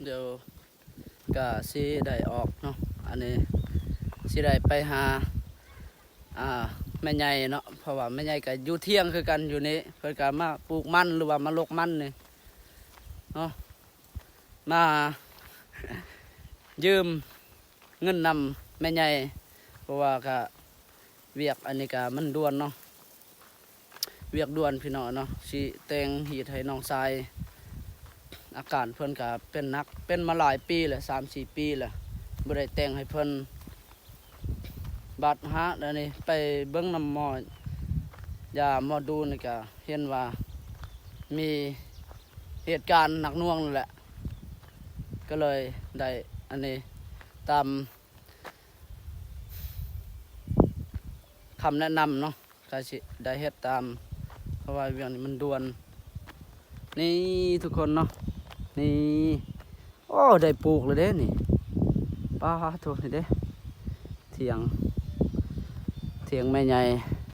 ດຽວກະຊິໄດ້ອອກເນາະ ອັນນີ້ຊິໄດ້ໄປຫາ ອ່າ ແມ່ໃຫຍ່ເນາະ ເພາະວ່າແມ່ໃຫຍ່ກະຢູ່ທ່ຽງຄືກັນຢູ່ນີ້ ເພິ່ນກະມາປູກມັນ ຫຼືວ່າມາລົກມັນນີ້ເນາະ ມາຢືມເງິນນຳແມ່ໃຫຍ່ ເພາະວ່າກະວຽກອັນນີ້ກະມັນດ່ວນເນາະ ວຽກດ່ວນພີ່ນ້ອງເນາະ ຊິແຕ່ງຮີດໃຫ້ນ້ອງຊາຍ ອາການເພິ່ນກະເປັນໜັກ ເປັນມາຫຼາຍປີແລ້ວ ສາມສີ່ປີແລ້ວ ບໍ່ໄດ້ແຕ່ງໃຫ້ເພິ່ນ ບາດຫາດອັນນີ້ໄປເບິ່ງນຳໝໍຢາໝໍດູນີ້ກະເຫັນວ່າມີເຫດການໜັກໜ່ວງນັ້ນແຫຼະ ກະເລີຍໄດ້ອັນນີ້ຕາມ ຄຳແນະນຳເນາະ ກະຊິໄດ້ເຮັດຕາມ ເພາະວ່າວຽກນີ້ມັນດ່ວນ ນີ້ທຸກຄົນເນາະ ນີ້ ໂອ້ ໄດ້ປູກແລ້ວເດ້ນີ້ ປາໂທ້ ນີ້ເດ້ ຖຽງ ຖຽງແມ່ໃຫຍ່